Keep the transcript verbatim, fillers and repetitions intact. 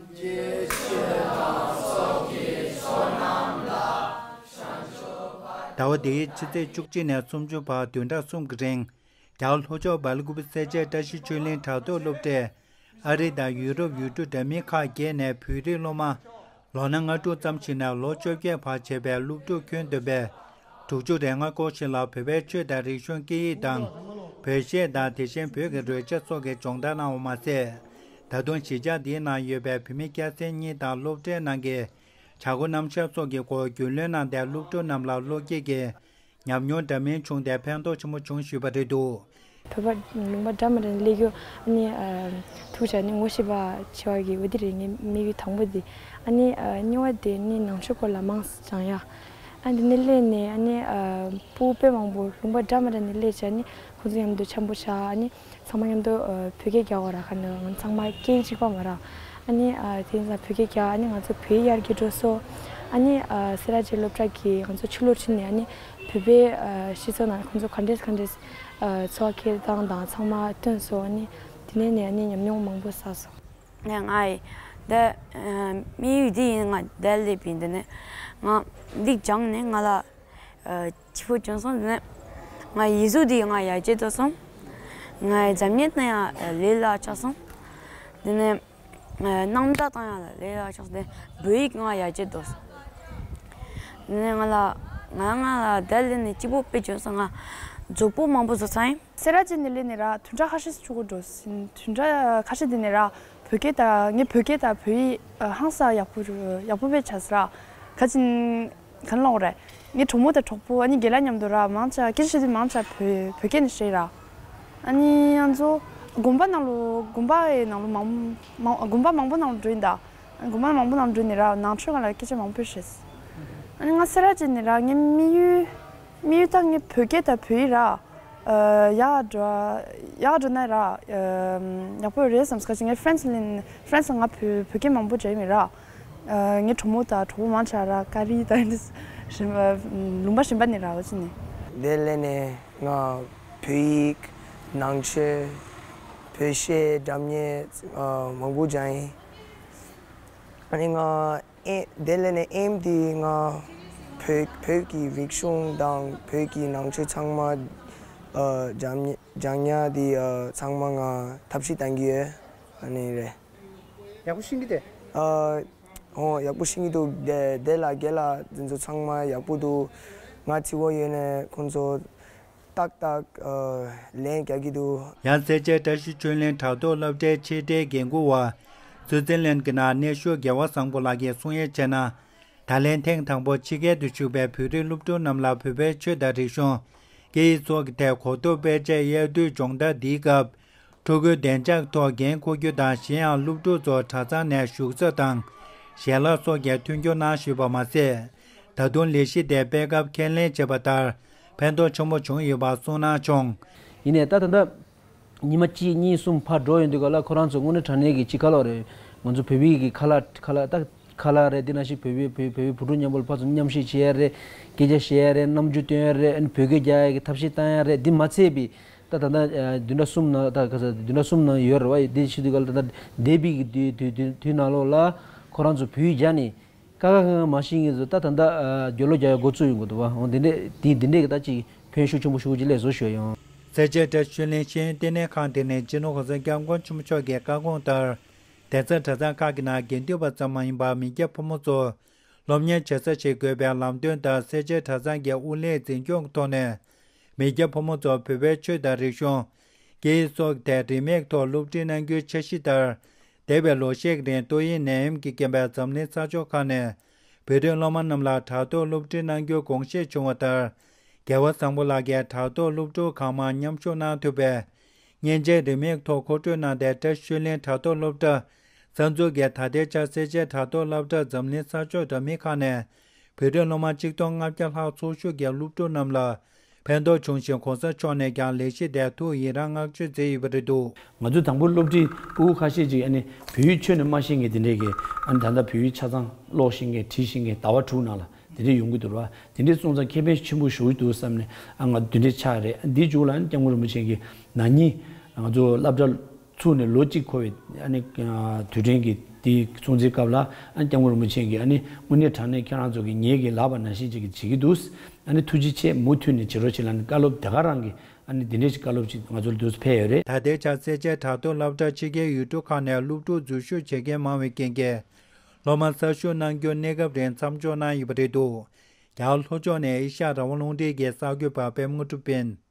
ཟླ་བ་འདིའི་ཕྱི་ཚེས་བཅུ་གཅིག་ནས་སུམ་ཅུ་བར་བདུན་ཕྲག་གསུམ་གྱི་རིང་། རྒྱ་གར་ལྷོ་ཕྱོགས་སྦེལ་ཀུ་པེ་སེར་བྱེས་བཀྲ་ཤིས་ཆོས་གླིང་དྲ་ཐོག་སློབ་གྲྭས་ཨ་རི་དང་ཡུ་རོབ་ཡུལ་གྲུ་འདྲ་མིན་ཁག་བརྒྱད་ནས་བོད་རིགས་སློབ་མ་ལོ་ན་ལྔ་དྲུག་ཙམ་ཞིག་ནས་ལོ་བཅོ་བརྒྱད་བར་བྱས་པའི་སློབ་ཕྲུག་ཁྱོན་བསྡོམས་པའི་དྲུག་ཅུ་རེ་ལྔ་སྐོར་ཞིག་ལ་བོད་པའི་ཆོས་དང་རིག་གཞུང་སྐད་ཡིག་དང་། བོད་གཞས་དང་དེ་བཞིན་བོད་ཀྱི་རོལ་ཆ་སོགས་ཀྱི་སྦྱོང་བརྡར་གནང་བ་མ་ཟད། ད་དུང་གཞིས་ཆགས་འདིའི་ནང་ཡོད་པའི་བོད་མི་སྐྱ་སེར་གཉིས་དང་སློབ་གྲྭའི་ནང་གི་བྱ་སྒོ་རྣམ་གཞག་སོགས་ཀྱི་སྐོར་རྒྱུས་ལོན་གནང་སྟེ། སློབ་ཕྲུག་རྣམས་ལ་བློ་སྐྱེད་ཀྱི་ཉམས་མྱོང་འདྲ་མིན་བྱུང་སྟེ་ཕན་ཐོགས་ཆེན་པོ་བྱུང་ཞུས་པ་རེད་འདུག། བོད་པ་ལུང་པ་འདྲ་མི་འདྲ་ནས་སླེབས་རྒྱུ། ཨ་ནི་ཨ་ཐུག་བྱས་ནས་ངོ་ཤེས་པ་བྱེད་པ་གི་འོ་དེ་རེད། ངའི་དམིགས་ཡུལ་དང་པོ་དེ། ཨ་ནི་ཨ་གཉིས་པ་དེ་ནི་ནང་ཆོས་སྐོར་ལ་མང་ཙམ་སྦྱང་ཡ། ཨ་འདི་ནས་སླེབས་ནས་ཨ་ནི་ཨ་སྤུ་གུ་དཔེ་མང་པོ་ལུང་པ་འདྲ་མི་འདྲ་ནས་སླེབས་བྱས། ཨ་ནི་ཁོང་ཚོ་མཉམ་དུ་འཆམ་པོ་བྱས། ཨ་ནི་ཚང་མ་མཉམ་དུ་ཨ་བོད་སྐད་རྒྱག་པ་ར། ཁ་ནས་ང་ཚང་མ་སྐད་གཅིག་པ་མ་ར། ཨ་ནི་ཨ་དེ་ཡིན་ཙང་བོད་སྐད་རྒྱག་ཨ་ནི་ང་ཚོ་བོད་ཡིག་ཡར་རྒྱས་འགྲོ་སོང་། ཨ་ནི་ཨ་སེ་ར་བྱེས་སློབ་གྲྭ་གི་ང་ཚོ་ཕྱི་ལོགས་ཁྲིད་ནས། ཨ་ནི་བོད་པའི་ཨ་སྤྱི་ཚོགས་ནང་ཁོང་ཚོ་ག་འདྲས་ག་འདྲས་ཨ་འཚོ་བ་སྐྱེལ་སྟངས་དང་ཚང་མ་སྟོན་སོང་། ཨ་ནི་དེ་ནས་ནས་ཨ་ནི་ཉམས་མྱོང་མང་པོ་བསགས་སོང་། ནས་ང་ཡི་འདི་ཨ་དམིགས་ཡུལ་འདི་ཡིན། ང་འདིར་སླེབས་པའི་འདི་ནས་ང་འདི་སྦྱངས་ནས་ང་ལ་ཨ་སྐྱིད་པོ་བྱུང་སོང་། འདི་ནས་ང་ཡིག་གཟུགས་འདི་ང་ཡར་རྒྱས་འགྲོ་སོང་། ང་འཛམ་གླིང་ན་ཡང་ལས་སླ་ཆགས་སོང་། འདི་ནས་ཨ་རྣམ་དག་བཏང་ཡག་ལ་ལས་སླ་ཆགས་སོང་། དེ་བོད་ཡིག་ང་ཡར་རྒྱས་འགྲོ་སོང་། འདི་ནས་ང་ལ་ང་ང་ལ་འདིར་སླེབས་ནས་སྐྱིད་པོ་དཔེ་བྱུང་སོང་། ང་རྫོགས་པོ་མང་པོ་བཟོ་ཚར་ཡིན། སེ་ར་བྱེས་ནས་སླེབས་ནས་ར་བདུན་ཕྲག་ཁ་ཤས་ཤིག་འགྲོ་འགྲོ་ཟིན། བདུན་ཕྲག་ཁ་ཤས་འདི་ནས་ར་བོད་སྐད་དང་། ངའི་བོད་སྐད་དང་བོད་ཡིག་ཧང་སང་ཡག་པོ་ཡག་པོ་དཔེ་ཆགས་སོང་ར། ག་ཅིན་ག་ལབ་དགོས་རེད། ངའི་གྲོགས་མོ་དང་གྲོགས་པོ་ཨ་ནི་རྒན་ལགས་མཉམ་དུ་ར་མང་ཆེ་སྐད་ཆ་བཤད་དུས་མང་ཆེ་བོད་བོད་སྐད་ནས་བཤད་ར། ཨ་ནི་ང་ཚོ་དགོན་པ་ནང་ལོ་དགོན་པ་ཡི་ནང་ལོ་མང་མང་དགོན་པ་མང་པོ་ནང་ལོ་འགྲོ་ཡིན་ད། དགོན་པ་མང་པོ་ནང་འགྲོ་ནས་ར་ནང་ཆོས་སྒང་ལ་སྐད་ཆ་མང་པོ་བཤད། ཨ་ནི་ང་སེ་ར་བྱེས་ནས་ར་ངའི་དམིགས་ཡུལ་དམིགས་ཡུལ་ད་ངའི་བོད་སྐད་དང་བོད་ཡིག་ར་ཨ་ཡག་འགྲོ་ཡག་འགྲོ་ན་ར་ཨ་ཡག་པོ་རེད་བསམ། ག་ཅིག་ངའི་ཕ་རན་སི་ལ་ཕ་རན་སི་ལ་ང་བོད་བོད་སྐད་མང་པོ་བརྗེད་མེད་ར། ཨ་ངའི་གྲོགས་མོ་དང་གྲོགས་པོ་མང་ཆེ་ར་ཀ་རི་དང་ཨ་ནི་གཞན་པ་ལུང་པ་གཞན་པ་ནས་ར་འོ་ཅི་ནས། འདིར་སླེབས་ནས་ང་བོད་ཡིག་ནང་ཆོས་བོད་གཞས་སྒྲ་སྙན་ཨ་མང་པོ་སྦྱངས་ཡིན། ཨ་ནི་ང་ཨེ་དེ་ལས་ནས་ཨེམ་དེ་ང་བོད་བོད་ཀྱི་རིག་གཞུང་དང་བོད་ཀྱི་ནང་ཆོས་ཚང་མ་ཨ་སྦྱང་སྦྱང་ཡག་དེ་ཨ་ཚང་མ་ང་ཐབས་ཤེས་གཏང་གི་ཡོད། ཨ་ནི་རེད། ཡག་པོ་ཤེས་ཀྱི་རེད། ཨ་ཧོ་ཡག་པོ་ཤེས་ཀྱི་འདུག་དེ་དེ་ལ་རྒན་ལགས་དེ་ཚོ་ཚང་མ་ཡག་པོ་འདུག་ང་རྩེད་མོ་ཡོད་ནས་ཁོང་ཚོ་ཏག་ཏག་ཨ་ལན་རྒྱག་གི་འདུག་ཡང་སེར་བྱེས་བཀྲ་ཤིས་ཆོས་གླིང་དྲ་ཐོག་སློབ་གྲྭའི་ཆེས་མཐོའི་འགན་འཁུར་བ་སུའུ་ཙེར་ལན་གྱི་ནང་གནས་བཞུགས་རྒྱལ་བ་བཟང་པོ་ལགས་ཀྱིས་གསུང་ཡས་བྱས་ན། ད་ལན་ཐེངས་དང་པོ་ཕྱི་རྒྱལ་དུ་བཞུགས་པའི་བོད་རིགས་སློབ་ཕྲུག་རྣམས་ལ་བོད་པའི་ཆོས་དང་རིག་གཞུང་། སྐད་ཡིག་སོགས་ཀྱི་ཐད་གོ་རྟོགས་སྤེལ་ཆེད་དབྱར་དུས་སྦྱོང་བརྡར་འདིའི་སྐབས། ཕྲུ་གུའི་བདེ་འཇགས་ཐོག་འགན་འཁུར་རྒྱུ་དང་། གཞན་ཡང་སློབ་ཕྲུག་ཚོ་གྲྭ་ཚང་ནས་བཞུགས་ས་དང་ཞལ་ལག་སོགས་ཀྱི་མཐུན་འགྱུར་གནང་ཞུས་པ་མ་ཟད། ད་དུང་ལས་གཞི་དེ་སྤེལ་སྐབས་ཁས་ལེན་བྱས་པ་ལྟར་ཕན་ཐོགས་ཆེན་པོ་བྱུང་ཡོད་པ་གསུངས་གནང་བྱུང་། ཡིན་ནའི་ད་ད་ལྟ་ཉི་མ་གཅིག་གཉིས་གསུམ་ཕར་འགྲོ་ཡོང་དུས་ག་ལ་ཁོ་རང་ཚོ་དངོས་གནས་དྲང་གནས་ཀྱི་ཅིག་ཁ་ལོ་རེད། ང་ཚོ་བོད་པའི་གི་ཁ་ལག་ཁ་ལག་ད་ཁ་ལག་རེད། དེ་ནང་བཞིན་བོད་པའི་བོད་བོད་པའི་བུ་ཕྲུག་མཉམ་པོ་ལ་ཕར་ཚུར་མཉམ་ཞུགས་བྱེད་ཡ་རེད། སྐད་ཆ་བཤད་ཡ་རེད། རྣམ་འགྱུར་སྟོན་ཡ་རེད། ཨ་ནི་བོད་སྐད་རྒྱག་ཡ་གི་ཐབས་ཤེས་བཏང་ཡ་རེད། འདི་མ་ཚད་པའི་ད་ད་ལྟ་ཨ་བདུན་ཕྲག་གསུམ་ནང་ད་ག་ས་བདུན་ཕྲག་གསུམ་ནང་ཡོད་རེད་བ། དེ་བྱེད་དུས་ག་ལ་ད་ལྟ་འདས་པའི་གི་དུས་དུས་དུས་དུས་ནང་ལོགས་ལ་ཁོ་རང་ཚོ་བོད་ཡིག་སྦྱངས་ནས་ཀ་ཁ་ག་ང་མ་ཤེས་མཁན་ཚོ་ད་ད་ལྟ་ཨ་སྦྱོར་ཀློག་རྒྱག་ཡ་འགོ་ཚུགས་ཡོང་གི་འདུག་བ། འོ་དེ་འདྲས་དེ་དེ་འདྲས་གི་ད་ཅིག་ཕན་ཤུགས་ཆེན་པོ་ཞུ་གི་ལས་བཟོ་ཞུ་ཡ་ཡོང་། སེར་བྱེས་བཀྲ་ཤིས་ཆོས་གླིང་ཤེས་ཡོན་ལྟེ་གནས་ཁང་དེ་ནི་སྤྱི་ནོར་གོང་ས་སྐྱབས་མགོན་ཆེན་པོ་མཆོག་གི་བཀའ་དགོངས་ལྟར། གདན་ས་གྲྭ་ཚང་ཁག་གི་ནང་དགེ་འདུན་པ་ཙམ་མ་ཡིན་པར་མི་སྐྱ་ཕོ་མོ་ཚོ་སློབ་གཉེར་བྱེད་ས་ཞིག་དགོས་པའི་ལམ་སྟོན་ལྟར། སེར་བྱེས་གྲྭ་ཚང་གི་དབུ་ལྷན་འཛིན་སྐྱོང་གི་ཐོག་ནས། མི་སྐྱ་ཕོ་མོ་ཚོར་བོད་པའི་ཆོས་དང་རིག་གཞུང་། སྐད་ཡིག་སོགས་ཀྱི་ཐད་རིན་མེད་ཐོག་སློབ་ཁྲིད་གནང་རྒྱུའི་འཆར་གཞི་ལྟར། འདས་པའི་ལོ་ཤས་ཀྱི་རིང་ཏོག་དབྱིབས་ནད་ཡམས་ཀྱི་རྐྱེན་པས་འཛམ་གླིང་ས་ཕྱོགས་ཁག་ནས་བོད་རིགས་སློབ་མ་རྣམས་ལ་དྲ་ཐོག་སློབ་ཁྲིད་གནང་རྒྱུའི་དགོངས་བཞེས་བྱུང་བ་ལྟར། རྒྱལ་བ་བཟང་པོ་ལགས་ཀྱིས་དྲ་ཐོག་སློབ་ཕྲུག་གང་མང་མཉམ་ཞུགས་གནང་ཐུབ་པའི་མཉེན་ཆས་རིན་མེད་ཐོག་མཁོ་སྤྲོད་གནང་སྟེ། བཀྲ་ཤིས་ཆོས་གླིང་དྲ་ཐོག་སློབ་གྲྭ་གསར་འཛུགས་ཀྱིས་ད་ལྟའི་ཆར་སེར་བྱེས་དྲ་ཐོག་སློབ་གྲྭར་འཛམ་གླིང་ས་ཕྱོགས་འདྲ་མིན་ཁག་ནས་བོད་རིགས་སློབ་མ་གཅིག་སྟོང་ལྔ་བརྒྱ་ལྷག་ཚོགས་ཞུགས་ཀྱིས་སློབ་ཕྲུག་རྣམས་ལ་ཕན་ཐོགས་བྱུང་ཞིང་། ༸གོང་ས་མཆོག་ནས་ཀྱང་ལས་གཞི་དེར་ཐུགས་ཡི་རངས་བསྔགས་བརྗོད་མཛད་ཡོད་པ་རེད་འདུག། ང་ཚོ་དང་པོ་སློབ་ཁྲིད་ཕྲུ་གུ་ཁ་ཤས་ཅིག་ཨ་ནི་བོད་ཡིག་ཁྱོན་ནས་མ་ཤེས་མཁན་དེ་འདྲས་ཀྱིས་ཨ་ནི་ད་ལྟ་བོད་ཡིག་ཆ་ཚང་ཀློག་ཤེས་མཁན་བྲིས་ཤེས་མཁན་ཟླ་བ་དྲུག་ནང་ལ་དེ་འདྲས་ཡོང་གི་འདུག་ར། དེ་འདྲས་སོང་ཙང་ཁེ་ཕན་ཆེན་པོ་ཞེ་པོ་འདུག་བསམ་ནས་ཨ་ང་དེ་འདྲས་ཆགས་རེད། འདིའི་མཇུག་ལ་ཨ་ནི་སྐྱབས་མགོན་རིན་པོ་ཆེ་གིས་ན་ནིང་ང་ཚོ་སློབ་གྲྭ་ཚུགས་ནས་ལོ་གཅིག་འཁོར་བའི་ཨ་ནི་དུས་དྲན་གྱི་ དེའི་སྲུང་བརྩིའི་སྐབས་ལ་ཨ་ནི་སྐྱབས་མགོན་རིན་པོ་ཆེ་གིས་ཨ་ནི་དངོས་གནས་དྲང་གནས་ཁྱེད་རང་ཚོ་གིས་ངེད་ཀྱིས་ལབ་པ་ནང་བཞིན་ཅིག་གིས་བྱེད་ཀྱི་འདུག་ཨ་ནི་ཐུགས་རྗེ་ཆེ། མུ་མཐུད་ནས་བྱེད་རོགས་བྱེད་ལབ་ནས་བཀའ་སློབ་དེ་ག་རང་གི་ཨ་ནི་འདི་འདྲས་ཅིག་བཀའ་སློབ་ཅིག་ང་ཚོར་འདུག་སེ་ཕེབས་ཡོད་རེད། ད་ལྟའི་ཆར་སེར་བྱེས་དྲག་སྟོན་སློབ་གྲྭ་ཕྱི་རྒྱལ་ཡུལ་གྲུ་ཁག་ནས་སློབ་ཕྲུག་འཛུལ་ཞུགས་བྱེད་མཁན་མང་བའི་རྐྱེན་གྱིས། སློབ་མ་གསར་ཞུགས་གནང་རྒྱུར་གནས་སྐབས་རིང་མཚམས་འཇོག་གནང་ཡོད་པ་རེད་འདུག་རྒྱ་གར་ལྷོ་ཕྱོགས་ནས་ཨེ་ཤ་ཡ་རང་དབང་རླུང་འཕྲིན་གྱི་གསར་འགོད་པ་པད་མ་དངོས་གྲུབ་ཕིན།